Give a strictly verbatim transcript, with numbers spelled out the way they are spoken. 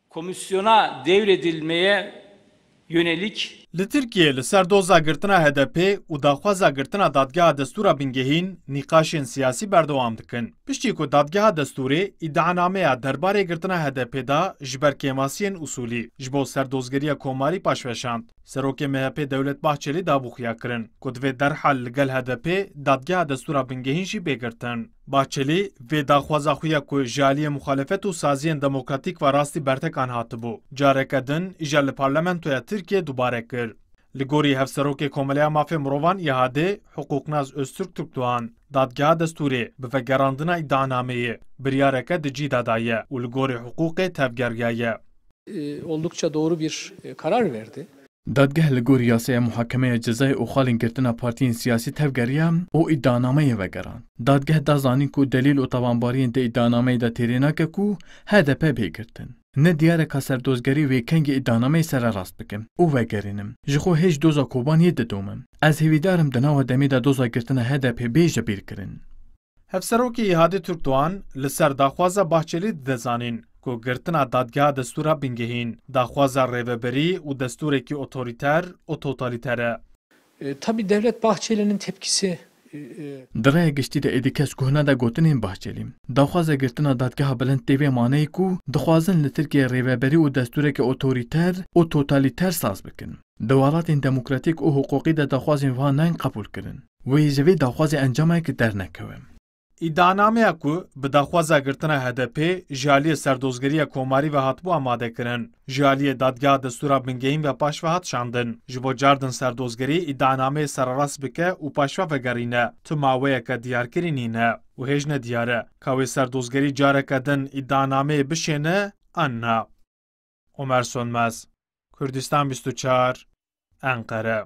Komisyona devredilmeye yönelik. Li Tirkiyê li ser doza girtina H D P û daxwaza girtina dadgeha destûra bingehîn nîqaşên siyasî berdewam dikin. Piştî ku dadgeha destûrê îdianameya derbarê girtina H D P da ji ber kêmasiyên usûlî ji bo serdozgeriya komarî paşveşand, Serokê M H P Dewlet Bahçelî dabû xuya kirin ku divê derhal li gel H D P dadgeha destûra bingehîn jî bê girtin. Bahçelî vê daxwaza xwe ya ku ji aliyê muxalefet û saziyên demokratîk ve rastî bertekan hatibû, careke din îcar li parlamentoya Tirkiyê dubare kir. Li gorî Hevserokê Komeleya Mafê Mirovan, İHA'dê, Hiqûqnas Öztürk Türkdoğan, dadgeha destûrê bi vegerandina îdianameyê biryareke di cî de daye û li gorî hiqûqê tevgeriyaye. E, oldukça doğru bir e, karar verdi. Dadgeh li gor yasaya muhakemeya cezayê û xalên girtina partiyên siyasî tevgeriya û îdianameyê vegerand. Dadgeh da zanîn ku delîl û tawanbariyên di îdianameyê de têrê nake ku H D P bê girtin. Ne diyar e ka serdozgerî wê kengî îdianameyê sererast bikim û vegerînim. Ji xwe hêj doza Kobaniyê didomim. Ez hêvîdar im di nava demê de doza girtina H D P bê jibîrkirin. Hevserokê İHA'dê Türkdoğan li ser daxwaza Bahçelî dide zanîn ku girtina dadgeha destûra bingehîn, daxwaza rêveberî û destûrekî otorîter û totalîter e. E, tabii Devlet Bahçeli'nin tepkisi e, e, Di raya giştî de êdî kes guh neda gotinên Bahçelî. Daxwaza girtina dadgeha bilind tê vê maneyê ku dixwazin li Tirkiyeyê rêveberî û destûreke otorîter û totalîter saz bikin. Di welatên demokratîk û hiqûqî de daxwazên van nayên qebûlkirin. Wê ji vê daxwazê encamekê dernekeve. Îdianameya ku bi daxwaza girtina H D P ji aliyê serdozgeriya komarî ve hatibû amadekirin, ji aliyê dadgeha destûra bingehîn ve paş ve hat şandin. Ji bo cardin serdozgerî îdianameyê sererast bike û paş ve vegerîne, tu maweyeke diyarkirî nîne û hêj nediyar e ka wê serdozgerî careke din îdianameyê bişêne an na. Omer Sönmez, Kurdistan bîst û çar, Enqere.